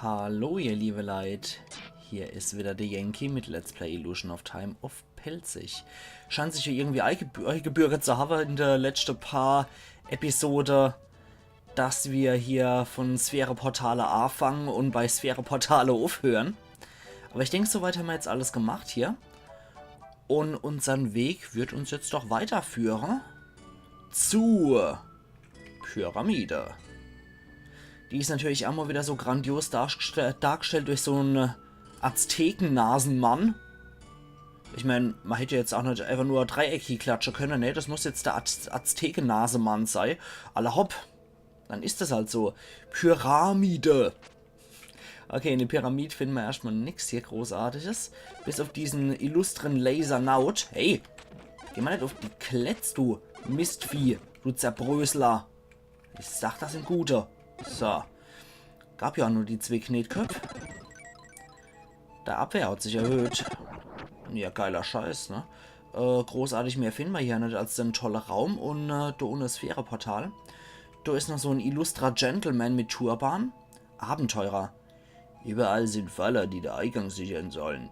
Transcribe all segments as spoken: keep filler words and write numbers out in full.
Hallo, ihr liebe Leit. Hier is wieder de Yankee mit Let's Play Illusion of Time uff Pälzisch. Scheint sich jo irgendwie eigebü-, eigebürgert zu hawwe in de letschte paar Episode, dass mer hier von Sphäreportale aafange un bei Sphäreportale uffhöre. Awwer ich denk, so weit hämmer jetzt alles gemacht hier. Un unsern Weg wird uns jetzt doch weiterführe zur Pyramide. Die is natürlich aa mol wieder so grandios dargestell-, dargestellt durch so'n, äh, Aztekennasemann. Ich mein, mer hätt jetzt aa net einfach nur dreieckig klatsche könne, ne? Das muss jetzt de Az-, Aztekennasemann sei. Alla hopp. Dann is das halt so. Pyramide. Okay, in de Pyramid finne mer erscht mol nix hier Großartiges. Bis uff diesen illustren Lasernaut. Hey, geh mol net uff die Kletz, du Mistvieh, du Zerbrösler. Ich sag, das sin Gute. So. Gab jo nur die zwee Knetköpp. De Abwehr hat sich erhöht. Ja, geiler Scheiß, ne? Äh, großartig mehr finne mer hier net als den tolle Raum un, äh, do unne is Sphäreportal. Do is noch so'n illustrer Gentleman mit Turban. Abenteurer. Überall sin Falle, die de Eigang sichern sollen.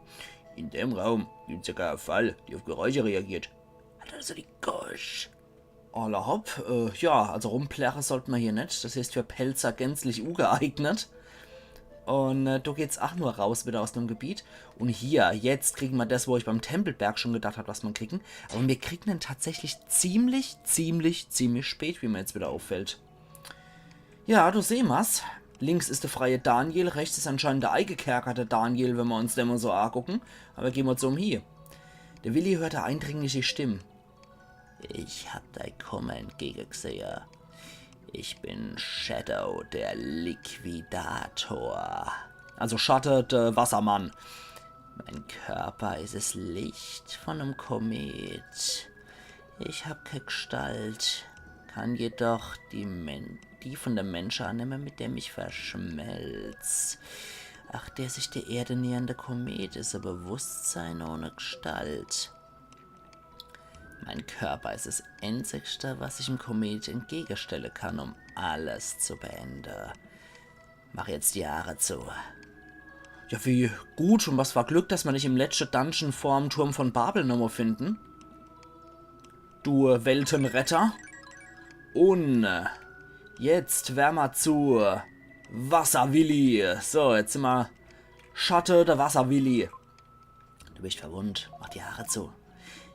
In dem Raum gibt's sogar e Fall, die uff Geräusche reagiert. Hat also die Gosch. Alla hopp, äh, ja, also rumplärre sollt mer hier net. Das is für Pälzer gänzlich ugeeignet. Un, äh, do geht's aa nur raus wieder aus dem Gebiet. Un hier, jetzt kriege mer das, wo ich beim Tempelberg schon gedacht hab, was mer kriegen. Awwer mer kriegen den tatsächlich ziemlich, ziemlich, ziemlich spät, wie mer jetzt wieder uffällt. Ja, do sehn mer's. Links is de freie Daniel, rechts is anscheinend de eigekerkerte Daniel, wenn mer uns den mol so aagucken. Awwer geh mol zu em hie. De Willi hört e eindringliche Stimm. Ich hab dei Kumme entgegegesehe. Ich bin Shadow, der Liquidator. Also Schatte, de Wassermann. Mein Körper is es Licht von em Komet. Ich hab kei Gstalt, kann jedoch die, Men die von de Mensche annemme, mit dem ich verschmelz. Ach, der sich de Erde nähernde Komet is e Bewusstsein ohne Gstalt. Mein Körper is es Einzigste, was ich em Komet entgegestelle kann, um alles zu beende. Mach jetzt die Aare zu. Ja, wie gut un was für Glück, dass mer net im letschte Dungeon vorm Turm von Babel nochmol finden. Du Weltenretter. Un jetzt werre mer zu Wasserwilli. So, jetzt sin mer Schatte, de Wasserwilli. Du bist verwundt. Mach die Aare zu.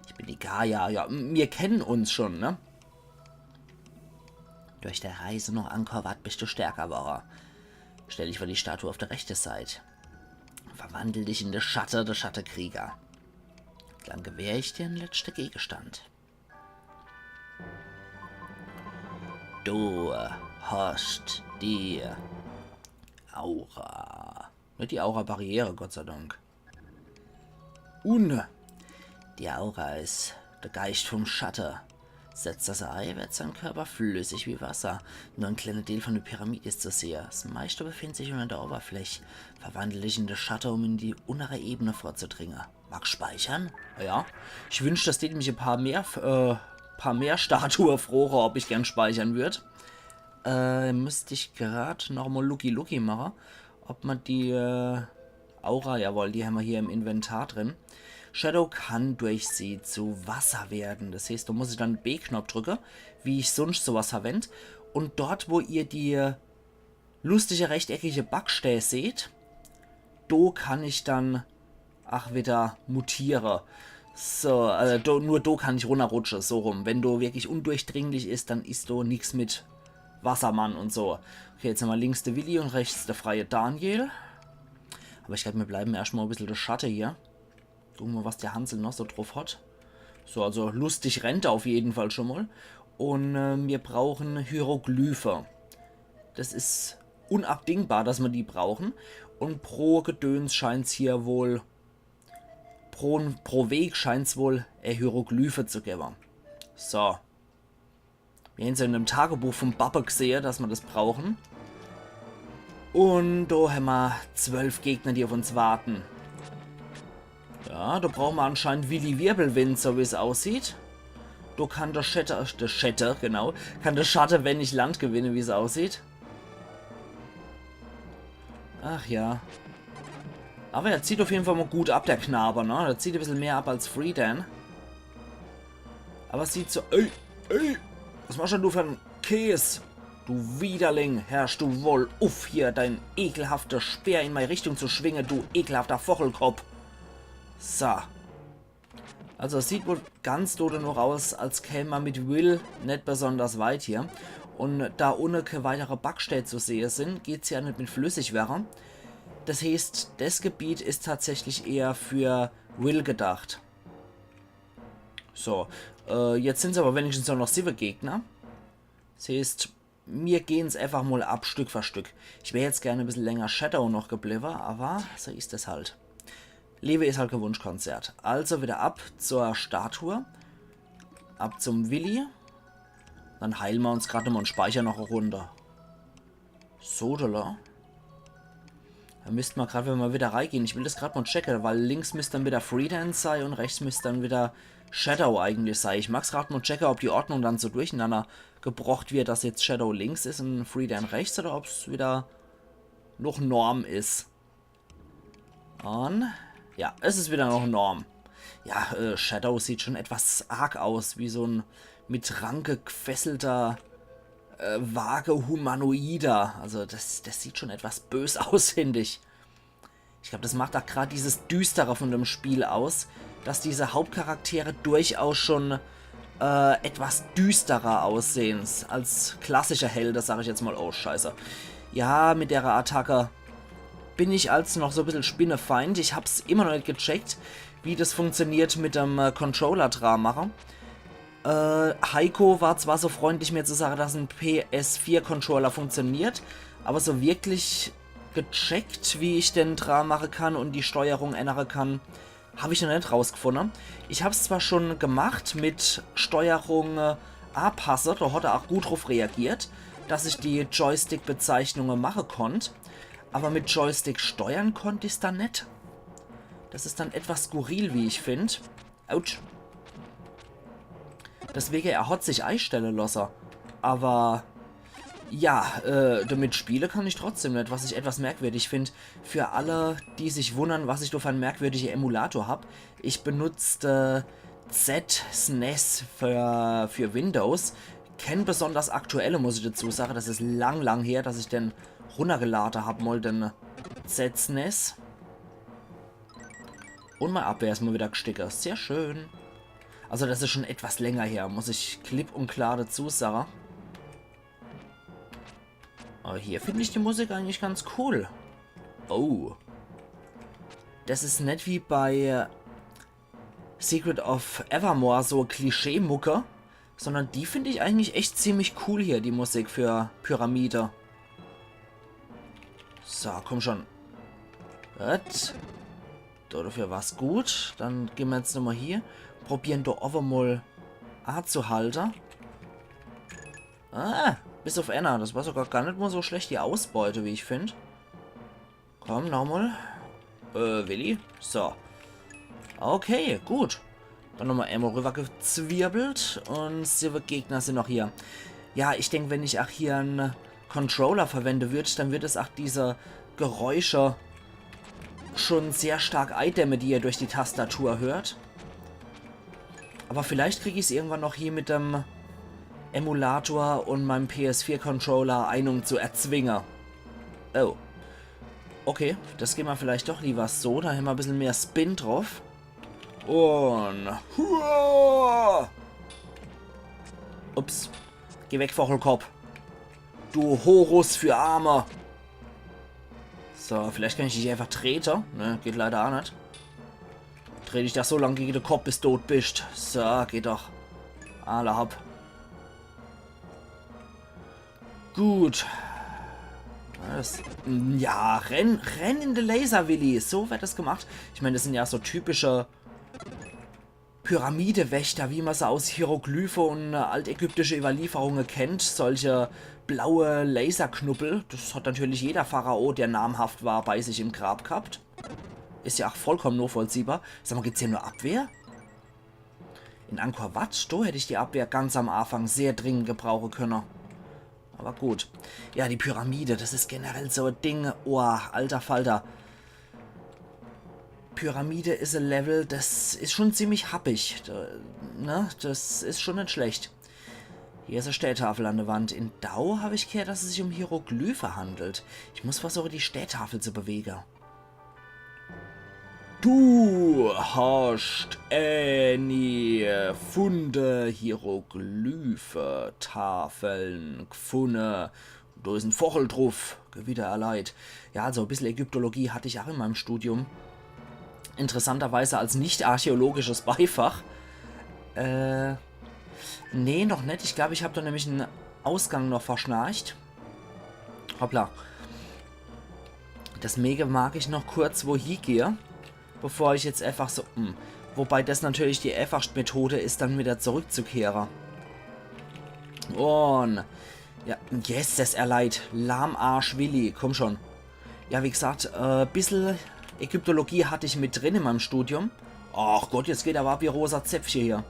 Ich bin die Gaia. Ja, m-, mir kennen uns schon, ne? Durch dei Reise noch Angkor Wat bist du stärker worre. Stell dich vor die Statue uff de rechte Seit. Verwandel dich in de Schatte, de Schattekrieger. Dann gewähr ich dir en letschte Gegestand. Du hast die Aura. Net die Aura-Barriere, Gott sei Dank. Un die Aura is de Geischt vom Schatte. Setzt er se ei, werd sein Körper flüssig wie Wasser. Nur en kleene Deel von de Pyramid is zu sehe. Das meischte befindt sich unner de Oberfläch. Verwandel dich in de Schatte, um in die unnere Ebene vorzudringe. Mag speichern? Ja. Ich wünsch, das tät mich e paar mehr, äh, paar mehr Statue froche, ob ich gern speichern würd. Äh, müsst ich grad nochmol Lucky Lucky mache. Ob mer die, äh, Aura, jawohl, die hämmer hier im Inventar drin. Shadow kann durch sie zu Wasser werden. Das heeßt, do muss ich dann B-Knopf drücke, wie ich sunscht sowas verwend. Un dort, wo ihr die lustige rechteckige Backstää seht, do kann ich dann ach wieder mutiere. So, äh, do, nur do kann ich runnerrutsche, so rum. Wenn do wirklich undurchdringlich is, dann is do nix mit Wassermann un so. Okay, jetzt hämmer links de Willi un rechts de freie Daniel. Awwer ich glaab, mir bleiben erscht mol e bissel de Schatte hier. Gucke mer, was de Hansel noch so druff hat. So, also lustig rennt er uff jeden Fall schon mol. Un, äh, mir brauchen Hieroglyphe. Das is unabdingbar, dass mer die brauchen. Un pro Gedöns scheint's hier wohl, pro, pro Weg scheint's wohl e Hieroglyphe zu gewwe. So. Mir hän's in dem Tagebuch vom Babbe gsehe, dass mer das brauchen. Un do hämmer zwölf Gegner, die uff uns warten. Ja, do brauche mer anscheinend Willi Wirbelwind, so wie's aussieht. Do kann de Schette, de Schette, genau, kann de Schatte wenig Land gewinne, wie's aussieht. Ach ja. Awwer er zieht uff jeden Fall mol gut ab, der Knabe, ne? Er zieht e bissel mehr ab als Freedan. Awwer es sieht so, ey, ey, was machscht dann du fer en Käs? Du Widerling, hörsch du wohl uff, hier dein ekelhafte Speer in mei Richtung zu schwinge, du ekelhafter Vochelkopp. So. Also es sieht wohl ganz do noch aus, als käm ma mit Will net besonders weit hier. Un da unne kä weitere Backstää zu sehe sin, geht's jo net mit flüssig werre. Das heeßt, das Gebiet is tatsächlich eher für Will gedacht. So, äh, jetzt sin's awwer wenigstens nur noch siwwe Gegner. Das heeßt, mir gehen's einfach mol ab, Stück für Stück. Ich wär jetzt gern e bissel länger Shadow noch gebliwwe, awwer so is es halt. Lewe is halt kä Wunschkonzert. Also widder ab zur Statue. Ab zum Willi. Dann heile ma uns grad mol un speicher noch e Runde. Sodele. Do misst ma grad, wenn ma widder reigehn, ich will das grad mol checke, weil links misst dann widder Freedan sei un rechts misst dann widder Shadow eigentlich sei. Ich mag's grad mol checke, ob die Ordnung dann so durchenanner gebrocht wird, dass jetzt Shadow links is un Freedan rechts, oder ob's widder noch Norm is. Un ja, es is widder noch Norm. Ja, äh, Shadow sieht schon etwas arg aus, wie so en mit Ranke gfesselter, äh, vage Humanoider. Also das, das sieht schon etwas bös aus, find ich. Ich glaub, das macht ach grad dieses Düstere von dem Spiel aus, dass diese Hauptcharaktere durchaus schon, äh, etwas düsterer aussehen als klassische Helde, sag ich jetzt mol. Oh, scheiße. Ja, mit dere Attacke bin ich als noch so e bissel spinnefeind. Ich hab's immer noch net gecheckt, wie das funktioniert mit dem, äh, Controller dra mache. Äh, Heiko war zwar so freundlich, mir zu sage, dass en P S vier Controller funktioniert, awwer so wirklich gecheckt, wie ich den dra mache kann un die Steuerung ännere kann, hab ich noch net rausgefunne. Ich hab's zwar schon gemacht mit Steuerung, äh, anpasse, do hat er ach gut druff reagiert, dass ich die Joystick-Bezeichnunge mache konnt, awwer mit Joystick steuern konnt ich's dann net. Das is dann etwas skurril, wie ich find. Autsch. Deswege, er hat sich eistelle losse. Awwer ja, äh, damit spiele kann ich trotzdem net, was ich etwas merkwürdig find. Für alle, die sich wunnern, was ich do fer en merkwürdige Emulator hab, ich benutz, äh, Z snes für, für Windows. Kä besonders aktuelle, muss ich dazu sage. Das is lang, lang her, dass ich den runnergelade hab, mol den Z snes. Un mei Abwehr is mol widder gstiege. Sehr schön. Also das is schon etwas länger her, muss ich klipp un klar dazu sage. Awwer hier find ich die Musik eigentlich ganz cool. Oh. Das is net wie bei Secret of Evermore so Klischee-Mucke, sondern die find ich eigentlich echt ziemlich cool hier, die Musik für Pyramide. So, komm schon. Gut. So, dafür war's gut. Dann gehn ma jetzt nochmol hier. Probieren do owwe mol anzuhalte. Ah, bis uff enner. Das war sogar gar net mol so schlecht, die Ausbeute, wie ich find. Komm, nochmol. Äh, Willi? So. Okay, gut. Dann nochmol emol rüwwergezwirbelt un siwwe Gegner sin noch hier. Ja, ich denk, wenn ich ach hier en Controller verwende würd, dann würd es ach diese Geräusche schon sehr stark eidämme, die ihr durch die Tastatur hört. Awwer vielleicht krieg ich's irgendwann noch hier mit dem Emulator un meim P S vier Controller Einung zu erzwinge. Oh. Okay, das gehn ma vielleicht doch liewer so. Do hämmer e bissel mehr Spin druff. Un hua! Ups. Geh weg, Vochelkopp. Du Horus für Arme. So, vielleicht kann ich dich einfach trete. Ne, geht leider ach net. Tret ich do so lang gege de Kopp, bis du dot bischt. So, geht doch. Alla hopp. Gut. Das, ja, renn, renn in de Laser, Willi. So werd das gemacht. Ich mein, das sin jo so typische Pyramidewächter, wie ma se aus Hieroglyphe un, äh, altägyptische Iwwerlieferunge kennt. Solche blaue Laserknubbel. Das hat natürlich jeder Pharao, der namhaft war, bei sich im Grab gehabt. Is jo ach vollkommen nochvollziehbar. Sag mol, gibt's hier nur Abwehr? In Angkor Wat, do hätt ich die Abwehr ganz am Afang sehr dringend gebrauche könne. Aber gut. Ja, die Pyramide, das is generell so e Ding. Oah, alter Falter. Pyramide is e Level, das is schon ziemlich happig. Da, ne? Das is schon net schlecht. Hier is e Steetafel an de Wand. In Dau hab ich gehört, dass es sich um Hieroglyphe handelt. Ich muss versuche, die Steetafel zu bewege. Du hast äni Funde, Hieroglyphe, Tafeln gfunne. Do is en Vochel druff. Gewitter erleidet. Ja, also e bissel Ägyptologie hatt ich ach in meinem Studium. Interessanterweise als nicht archäologisches Beifach. Äh, nee, noch net. Ich glaub, ich hab do nämlich en Ausgang noch verschnarcht. Hoppla. Deswege mag ich noch kurz wo hiegehe, bevor ich jetzt einfach so, hm. Wobei das natürlich die einfachste Methode is, dann wieder zurückzukehre. Und, ja, yes, das erleidet. Lahmarsch Willi, komm schon. Ja, wie gesagt, äh, bissel Ägyptologie hatt ich mit drin in meinem Studium. Ach Gott, jetzt geht er aber ab wie rosa Zäpfche hier.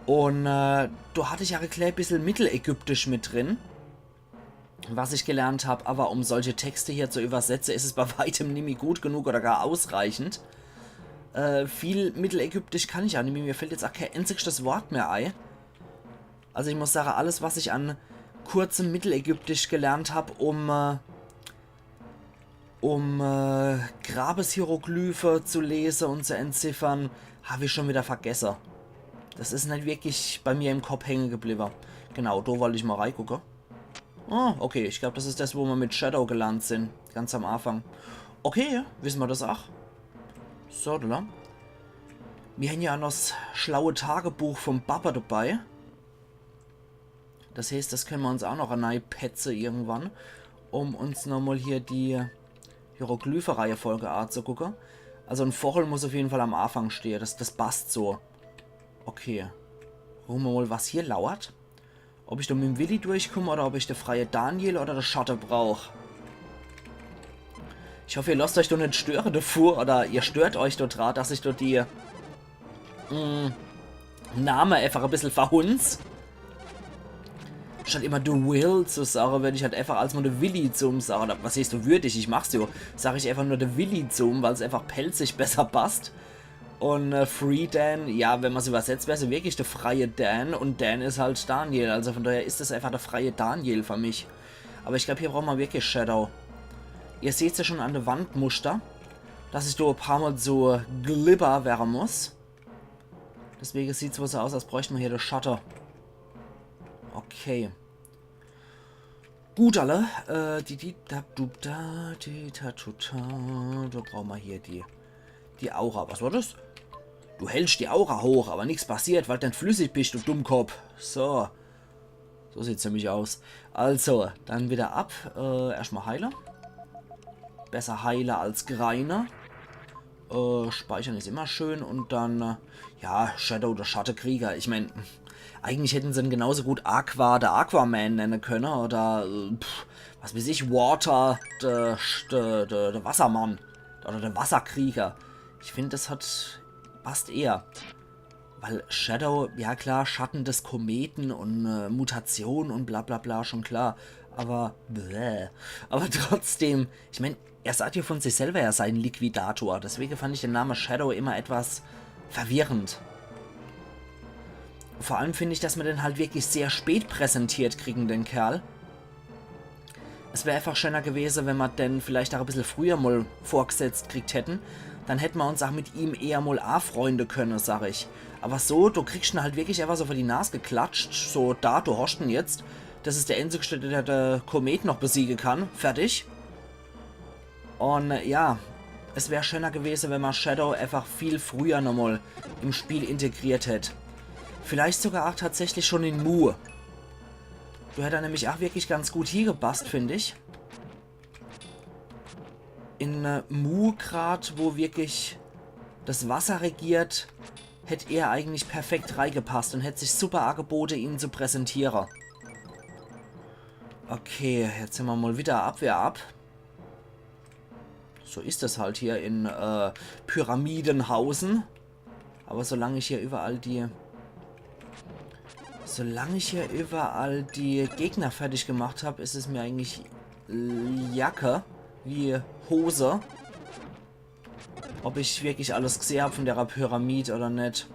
Und, äh, do hatt ich ja e klää bissel Mittelägyptisch mit drin, was ich gelernt hab, aber um solche Texte hier zu übersetze, is es bei weitem nimmi gut genug oder gar ausreichend. Äh, viel Mittelägyptisch kann ich ja nimmi. Mir fällt jetzt ach kää enzigstes Wort mehr ei. Also ich muss sage, alles, was ich an kurzem Mittelägyptisch gelernt hab, um, äh, um, äh, Grabeshieroglyphe zu lese und zu entziffern, hab ich schon wieder vergesse. Das is net wirklich bei mir im Kopp hänge gebliebe. Genau, do wollt ich mal reigucke. Ah, okay, ich glaub, das is das, wo mer mit Shadow gelandet sin. Ganz am Anfang. Okay, wisse mer das ach. So, do. Mir hän ja noch das schlaue Tagebuch vom Papa dabei. Das heißt, das könne mer uns ach noch anei petze irgendwann, um uns nochmal hier die Hieroglyphe-Reihefolge anzugucke. Also en Vochel muss auf jeden Fall am Anfang stehe. Das, das passt so. Okay. Gucke mer mal, was hier lauert. Ob ich do mit em Willi durchkomm oder ob ich de freie Daniel oder de Schatte brauch. Ich hoff, ihr lasst euch do net störe davor oder ihr stört euch do dra, dass ich do die, mm, Name einfach e bissel verhunz. Statt immer de Will zu sage, würd ich halt einfach als mal de Willi zum sage. Oder was heißt, do würd ich, ich mach's jo. Sag ich einfach nur de Willi zum, weil's einfach pälzisch besser passt. Und, äh, Free Dan, ja, wenn mer's übersetzt, wär's ja wirklich de freie Dan und Dan is halt Daniel. Also von daher is das einfach de freie Daniel für mich. Aber ich glaub, hier brauche mer wirklich Shadow. Ihr seht's ja schon an de Wandmuster, dass ich do e paar Mal so glibber werre muss. Deswege sieht's wohl so aus, als bräucht mer hier de Schatte. Okay. Gut, alle. Äh, die, die, da, du, da, die, ta, tu, ta. Do brauche mer hier die, die Aura. Was war das? Du hältst die Aura hoch, aber nix passiert, weil du entflüssig bist, du Dummkopf. So. So sieht's nämlich aus. Also, dann wieder ab. Äh, erstmal heile. Besser heile als greine. Äh, speichern is immer schön und dann, äh, ja, Shadow, de Schattekrieger. Ich mein, eigentlich hätten se en genauso gut Aqua, de Aquaman nenne könne oder, äh, pf, was weiß ich, Water, de, de, de, de Wassermann oder de Wasserkrieger. Ich find, das hat, passt eher. Weil Shadow, ja klar, Schatten des Kometen und, äh, Mutation und bla bla bla, schon klar. Aber, bläh. Aber trotzdem, ich mein, er sagt ja von sich selber, er sei en Liquidator. Deswege fand ich den Name Shadow immer etwas verwirrend. Vor allem find ich, dass mer den halt wirklich sehr spät präsentiert kriegen, den Kerl. Es wär einfach schöner gewese, wenn mer den vielleicht ach e bissel früher mal vorgesetzt kriegt hätten. Dann hätt mer uns ach mit ihm eher mal afreunde könne, sag ich. Aber so, du kriegst en halt wirklich einfach so vor die Nas geklatscht. So, da, du hast en jetzt. Das is der einzigste, der de Komet noch besiege kann. Fertig. Und, äh, ja, es wär schöner gewese, wenn mer Shadow einfach viel früher nochmal im Spiel integriert hätt. Vielleicht sogar ach tatsächlich schon in Mu. Do hätt er nämlich ach wirklich ganz gut hiegepasst, find ich. In, äh, Mu grad, wo wirklich das Wasser regiert, hätt er eigentlich perfekt reigepasst und hätt sich super agebote, ihn zu präsentiere. Okay, jetzt hämmer mal wieder Abwehr ab. So is das halt hier in, äh, Pyramidenhausen. Aber solang ich hier überall die, Solang ich hier überall die Gegner fertig gemacht hab, is es mir eigentlich Jacke wie Hose, ob ich wirklich alles gsehe hab von der Pyramid oder net.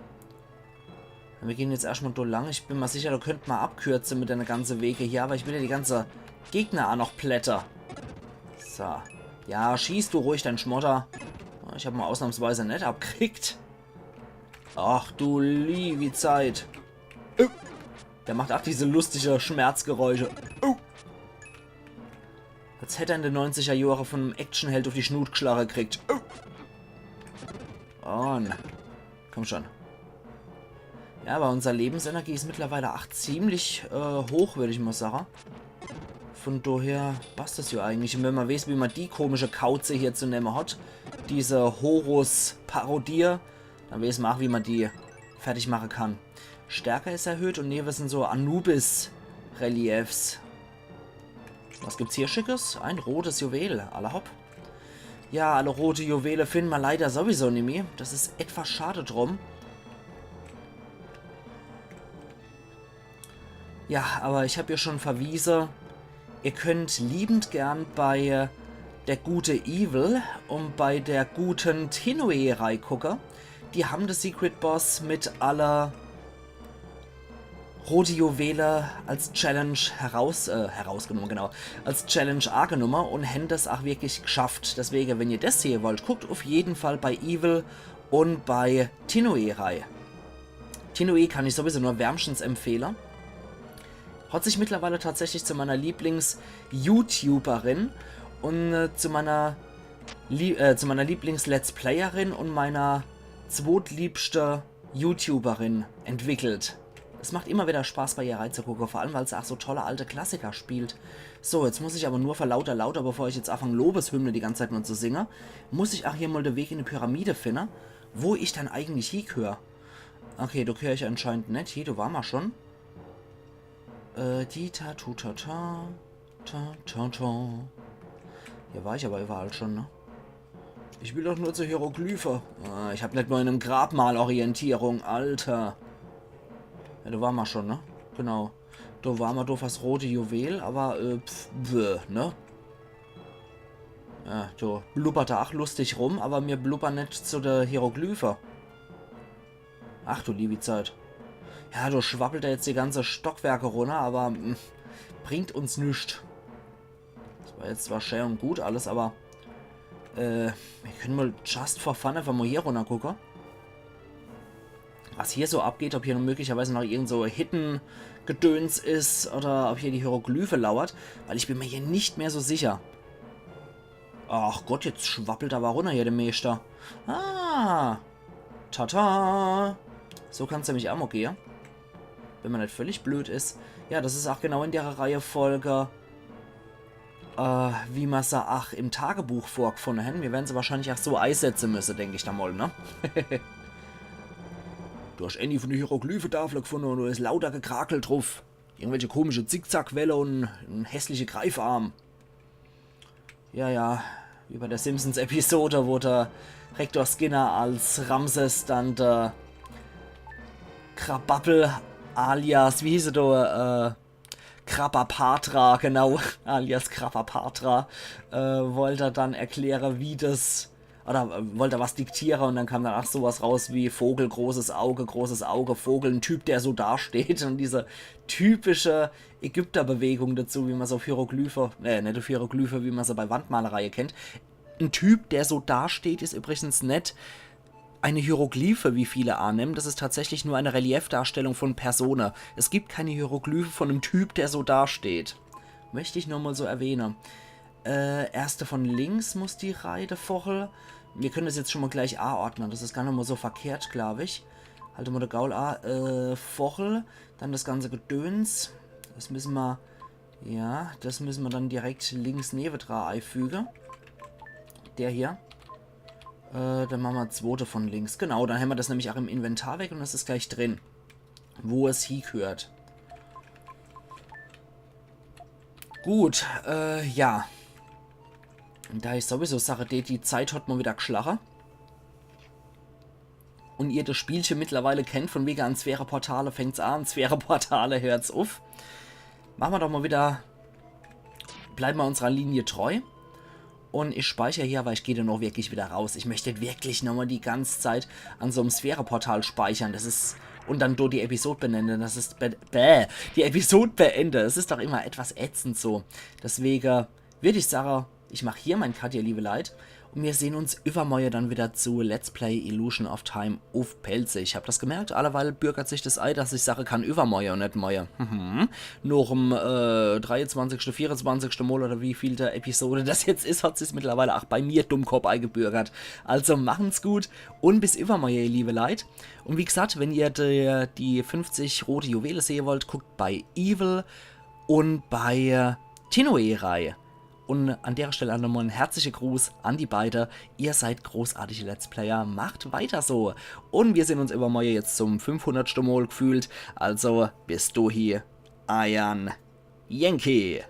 Mir gehn jetzt erschtmal do lang. Ich bin ma sicher, do könnt ma abkürze mit dene ganze Wege hier, aber ich will ja die ganze Gegner aa noch plätte. So. Ja, schieß du ruhig dein Schmotter. Ich hab ma ausnahmsweise net abkriegt. Ach du liewi Zeit. Au. Der macht aa diese lustige Schmerzgeräusche. Au. Als hätt er in de neunziger Johre von em Actionheld uff die Schnut gschlage kriegt. Au. Und komm schon. Ja, aber unser Lebensenergie is mittlerweile aa ziemlich äh, hoch, würd ich mal sage. Von daher passt es ja eigentlich. Und wenn ma weeß, wie ma die komische Kauze hier zu nemme hat, diese Horus-Parodie, dann weeß ma aa, wie ma die fertig mache kann. Stärke is erhöht und newe sin so Anubis-Reliefs. Was gibt's hier Schickes? Ein rotes Juwel. Alla hopp. Ja, alle rote Juwele find ma leider sowieso nimmi. Das is etwas schade drum. Ja, aber ich hab ja schon verwiese, ihr könnt liebend gern bei der gute Evil und bei der guten Tinue reigucke. Die haben de Secret Boss mit alle rote Juwele als Challenge heraus, äh, herausgenommen, genau, als Challenge aagenomme und hän das aa wirklich gschafft. Deswege, wenn ihr das sehe wollt, guckt auf jeden Fall bei Evil und bei Tinue rei. Tinue kann ich sowieso nur wärmstens empfehle. Hat sich mittlerweile tatsächlich zu meiner Lieblings-YouTuberin und äh, zu meiner Lie äh, zu meiner Lieblings-Let's Playerin und meiner zwotliebste YouTuberin entwickelt. Es macht immer wieder Spaß, bei ihr reizugucke, vor allem, weil se aa so tolle alte Klassiker spielt. So, jetzt muss ich aber nur vor lauter Lauter, bevor ich jetzt anfang, Lobeshymne die ganze Zeit nur zu singe, muss ich aa hier mal de Weg in die Pyramide finde, wo ich dann eigentlich hiegehör. Okay, do gehör ich anscheinend net hie, do war ma schon. Äh, die ta tu ta ta. Ta, ta, ta. Hier war ich aber überall schon, ne? Ich will doch nur zur Hieroglyphe. Ah, ich hab net mal in em Grabmal Orientierung, Alter. Ja, do war ma schon, ne? Genau. Do war ma do fast rote Juwel, aber, äh, pf, bäh, ne? Ja, do blubbert er aa lustig rum, aber mir blubbern net zu der Hieroglyphe. Ach du liewi Zeit. Ja, do schwabbelt er jetzt die ganze Stockwerke runner, aber mm, bringt uns nix. Das war jetzt zwar schää und gut alles, aber äh, mir können mal just for fun einfach mal hier runnergucke. Was hier so abgeht, ob hier nun möglicherweise noch irgend so Hidden-Gedöns is oder ob hier die Hieroglyphe lauert, weil ich bin mir hier nicht mehr so sicher. Ach Gott, jetzt schwabbelt er aber runner hier, de Meeschter. Ah, tata. So kann's nämlich aa mol gehe. Wenn ma net völlig blöd is. Ja, das is aa genau in dere Reihefolge, äh, wie ma se aa im Tagebuch vorgfunne hän. Mir wern se wahrscheinlich aa so eisetze müsse, denk ich da mal, ne? Du hast ääni von de Hieroglyphe-Tafle gfunne und do is lauter Gekrakel druff. Irgendwelche komische Zickzackwelle und en hässliche Greifarm. Ja, ja, wie bei der Simpsons-Episode, wo der Rektor Skinner als Ramses dann de Krabappel alias, wie hieß er do, äh, Krabapatra, genau, alias Krabapatra, äh, wollt er dann erkläre, wie das, oder äh, wollt er was diktiere und dann kam dann ach sowas raus wie Vogel, großes Auge, großes Auge, Vogel, en Typ, der so dasteht und diese typische Ägypterbewegung dazu, wie ma se auf Hieroglyphe, äh, net auf Hieroglyphe, wie ma se bei Wandmalereie kennt. En Typ, der so dasteht, is übrigens net eine Hieroglyphe, wie viele annehmen. Das is tatsächlich nur eine Reliefdarstellung von Persone. Es gibt keine Hieroglyphe von em Typ, der so dasteht. Möcht ich nur mal so erwähne. Äh, erste von links muss die Rei, de Vochel. Mir können das jetzt schon mal gleich aordne. Das is gar net mal so verkehrt, glaub ich. Halt mal de Gaul a. Äh, Vochel. Dann das ganze Gedöns. Das müssen ma, ja, das müssen ma dann direkt links newedra eifüge. Der hier. Äh, dann mache ma zwote von links. Genau, dann hämmer das nämlich ach im Inventar weg und das is gleich drin, wo es hiegehört. Gut, äh, ja. Da ich sowieso sage, die, die Zeit hat mal wieder gschlache. und ihr das Spielche mittlerweile kennt, von wege an Sphäre-Portale fängt's an, Sphäre-Portale hört's uff. Mache mer doch mal wieder, bleibe mer unserer Linie treu. Und ich speicher hier, aber ich geh dann auch wirklich wieder raus. Ich möcht wirklich nochmal die ganze Zeit an so einem Sphäre-Portal speichern. Das is, und dann do die Episode beende. Das is, bäh, bäh, die Episode beende. Es is doch immer etwas ätzend so. Deswege würd ich sage, ich mach hier mein Cut, ihr liebe Leit. Und wir sehen uns übermorje dann wieder zu Let's Play Illusion of Time uff Pälzisch. Ich hab das gemerkt, alleweil bürgert sich das ei, dass ich sage kann übermorje und net morje. Mhm. Noch im äh, dreiundzwanzigste, vierundzwanzigste Mol oder wie viel der Episode das jetzt is, hat sich's mittlerweile auch bei mir Dummkopf eigebürgert. Also machen's gut und bis übermorje, ihr liebe Leit. Und wie gesagt, wenn ihr die, die fünfzig rote Juwele sehen wollt, guckt bei Evil und bei äh, Tinoe rei. Und an der Stelle nochmal ein herzlicher Gruß an die beide. Ihr seid großartige Let's Player, macht weiter so. Und wir sehen uns übermorje jetzt zum fünfhundertste Mol gefühlt. Also bis dohi, eiern Yankee.